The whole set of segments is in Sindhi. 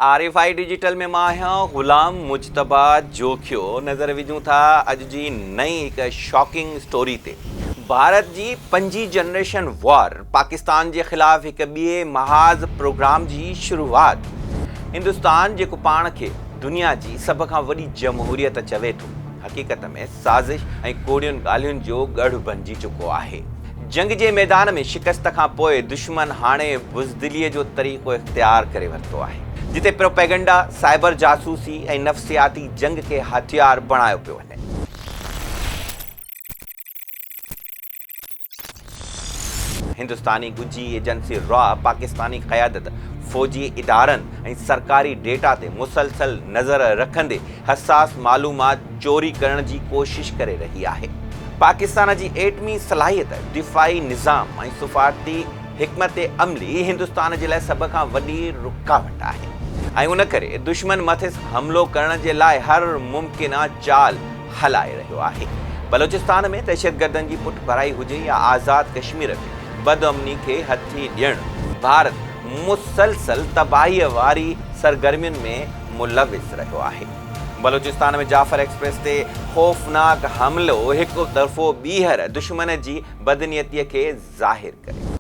آر ايف I digital ۾ مان آهيان غلام مجتبيٰ جوکيو. نظر وجهون ٿا اڄ جي نئين هڪ شاڪنگ اسٽوري تي. ڀارت جي پنجين جنريشن وار پاڪستان جي خلاف هڪ ٻئي محاذ پروگرام جي شروعات. هندستان جيڪو پاڻ کي دنيا جي سڀ کان وڏي جمهوريت چوي ٿو حقيقت ۾ سازش ۽ ڪوڙين ڳالهين جو ڳڙهه بنجي چڪو آهي. جنگ جي ميدان ۾ شڪست کان پوء دشمن هاڻي بزدليء جو طريقو اختيار ڪري ورتو آهي، جتي پروپيگنڊا، سائبر جاسوسي ۽ نفسياتي جنگ کي هٿيار بڻايو پيو وڃي. هندستاني ڳجهي ايجنسي را پاڪستاني قيادت، فوجي ادارن ۽ سرڪاري ڊيٽا تي مسلسل نظر رکندي حساس معلومات چوري ڪرڻ جي ڪوشش ڪري رهي آهي. پاڪستان جي ايٽمي صلاحيت، دفاعي نظام ۽ سفارتي حڪمت عملي هندستان جي لاء سڀ کان وڏي رڪاوٽ آهي ۽ ان ڪري دشمن مٿس حملو ڪرڻ جي لاء هر ممڪنه چال هلائي رهيو آهي. بلوچستان ۾ دهشتگردن جي پٺڀرائي هجي يا آزاد ڪشمير ۾ بدامني کي هٿي ڏيڻ، ڀارت مسلسل تباهي واري سرگرمين ۾ ملوث رهيو آهي. بلوچستان ۾ جعفر ايڪسپريس تي خوفناڪ حملو هڪ طرفو ٻيهر دشمن جي بدنيتي کي ظاهر ڪري ٿو.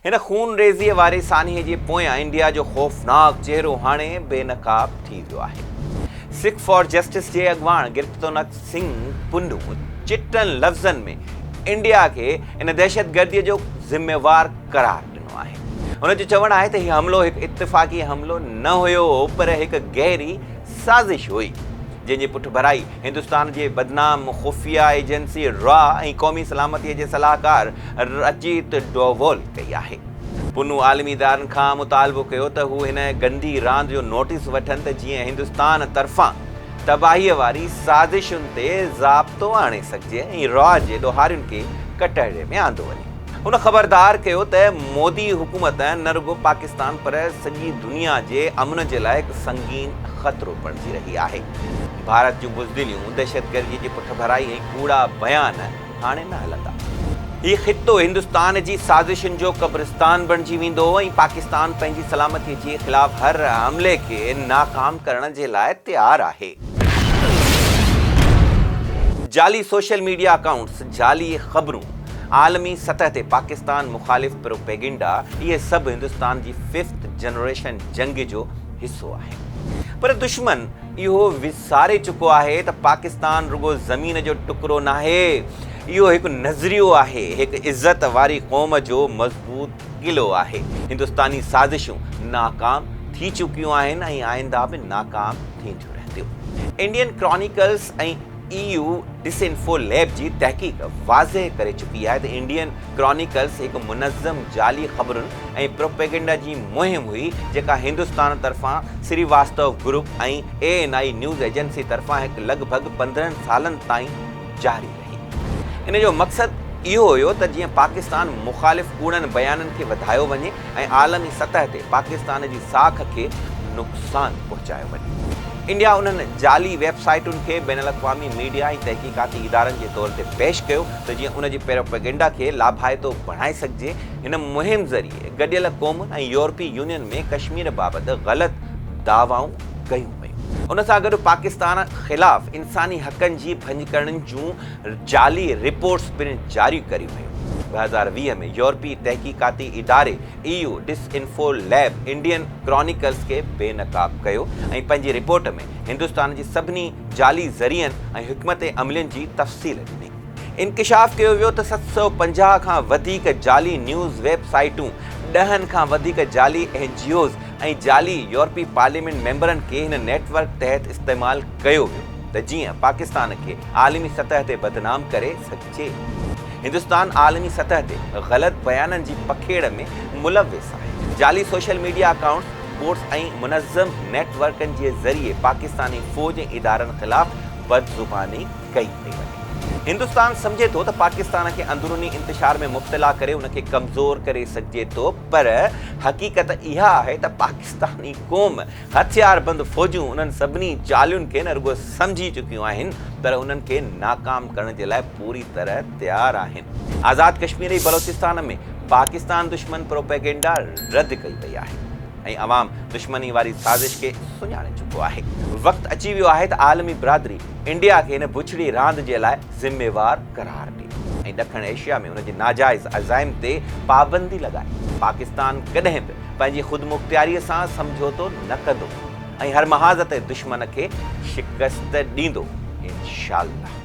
هن خونريزيء واري سانحي جي پويان انڊيا جو خوفناڪ چهرو هاڻي بي نقاب ٿي ويو آهي. سک فار جسٽس جي اڳواڻ گرپتونت سنگهه پنو چٽن لفظن ۾ انڊيا کي ان دهشتگرديء جو ذميوار قرار ڏنو آهي. هن جو چوڻ آهي ته هي حملو هڪ اتفاقي حملو نه هيو پر هڪ گهري سازش هئي، جنهن جي پٺڀرائي هندستان جي بدنام خفيه ايجنسي را ۽ قومي سلامتي جي صلاحڪار رچيت ڊوول ڪئي آهي. پنو عالمي ادارن کان مطالبو ڪيو ته هو هن گندي راند جو نوٽيس وٺن ته جيئن هندستان طرفان تباهي واري سازشن تي ضابطو آڻي سگهجي ۽ را جي ڏوهارين کي ڪٽهڙي ۾ آندو وڃي. هن خبردار ڪيو ته مودي حڪومت نه رڳو پاڪستان پر سڄي دنيا جي امن جي لاء هڪ سنگين خطرو بڻجي رهي آهي، ڀارت جون بزدليون، دهشتگردي جي پٺڀرائي ۽ ڪوڙا بيان هاڻي نه هلندا. هي خطو هندستان جي سازشن جو قبرستان بڻجي ويندو ۽ پاڪستان پنهنجي سلامتي جي خلاف هر حملي کي ناڪام ڪرڻ جي لاء تيار آهي. جعلي سوشل ميڊيا اڪائونٽس، جعلي خبرون، عالمي سطح تي پاڪستان مخالف پروپيگنڊا اهي سڀ هندستان جي ففٿ جنريشن جنگ جو حصو آهن پر دشمن اهو وساري چڪو آهي ته پاڪستان رڳو زمين جو ٽڪرو ناهي اهو هڪ نظريو آهي هڪ عزت واري قوم جو مضبوط قلعو آهي هندستاني سازشون ناڪام ٿي چڪيون آهن ۽ آئنده به ناڪام ٿينديون رهنديون Indian Chronicles ۽ E U Disinfo Lab جي تحقيق واضح ڪري چڪي آهي ته انڊين ڪرانيڪلز هڪ منظم جعلي خبرن ۽ پروپيگنڊا جي مهم هئي جيڪا هندستان طرفان Srivastava group ۽ A N I news agency طرفان هڪ لڳ ڀڳ 15 سالن تائين جاري رهي. ان جو مقصد اهو هيو ته جيئن پاڪستان مخالف ڪوڙن بيانن کي وڌايو وڃي ۽ عالمي سطح تي پاڪستان جي ساک کي نقصان پهچايو وڃي. انڊيا انهن جعلي ويب سائيٽن کي بين الاقوامي ميڊيا ۽ تحقيقاتي ادارن جي طور تي پيش ڪيو ته جيئن ان جي پروپيگنڊا کي لاڀائتو بڻائي سگهجي. هن مهم ذريعي گڏيل قومن ۽ يورپي يونين ۾ ڪشمير بابت غلط دعوائون ڪيون ويون. ان سان گڏ پاڪستان خلاف انساني حقن جي ڀڃڪڙين جون جعلي رپورٽس پڻ جاري ڪريون ويون. 2020 ۾ يورپي تحقيقاتي اداري E U Disinfo Lab Indian Chronicles کي بي نقاب ڪيو ۽ پنهنجي رپورٽ ۾ هندستان جي سڀني جعلي ذريعن ۽ حڪمت عملين جي تفصيل ڏني. انڪشاف ڪيو ويو ته 750 کان وڌيڪ جعلي نيوز ويب سائيٽون، ڏهن کان وڌيڪ جعلي اين جي اوز ۽ جعلي يورپي پارليامينٽ ميمبرن کي هن نيٽ ورڪ تحت استعمال ڪيو ويو ته جيئن پاڪستان کي عالمي سطح تي بدنام ڪري سگهجي. هندستان عالمي سطح تي غلط بيانن جي پکيڙ ۾ ملوث آهي. جعلي سوشل ميڊيا اڪائونٽس، بوٽس ۽ منظم نيٽ ورڪن جي ذريعي پاڪستاني فوج ۽ ادارن خلاف بدزباني ڪئي پئي وڃي. هندستان سمجهي ٿو ته پاڪستان کي اندروني انتشار ۾ مبتلا ڪري ان کي ڪمزور ڪري سگهجي ٿو پر حقيقت اها آهي ته پاڪستاني قوم، هٿياربند فوجون انهن سڀني چالين کي نه رڳو سمجهي چڪيون آهن پر انهن کي ناڪام ڪرڻ جي لاء پوري طرح تيار آهن. آزاد ڪشمير ۽ بلوچستان ۾ پاڪستان دشمن پروپيگينڊا رد ڪئي وئي آهي. ۽ عوام دشمني واري سازش کي سڃاڻي چڪو آهي. وقت اچي ويو آهي ته عالمي برادري انڊيا کي هن بڇڙي راند جي لاء ذميوار قرار ڏي ۽ ڏکڻ ايشيا ۾ ان جي ناجائز عزائم تي پابندي لڳائي. پاڪستان ڪڏهن به پنهنجي خودمختياري سان سمجهوتو نه ڪندو ۽ هر محاذ تي دشمن کي شڪست ڏيندو. انشاء الله.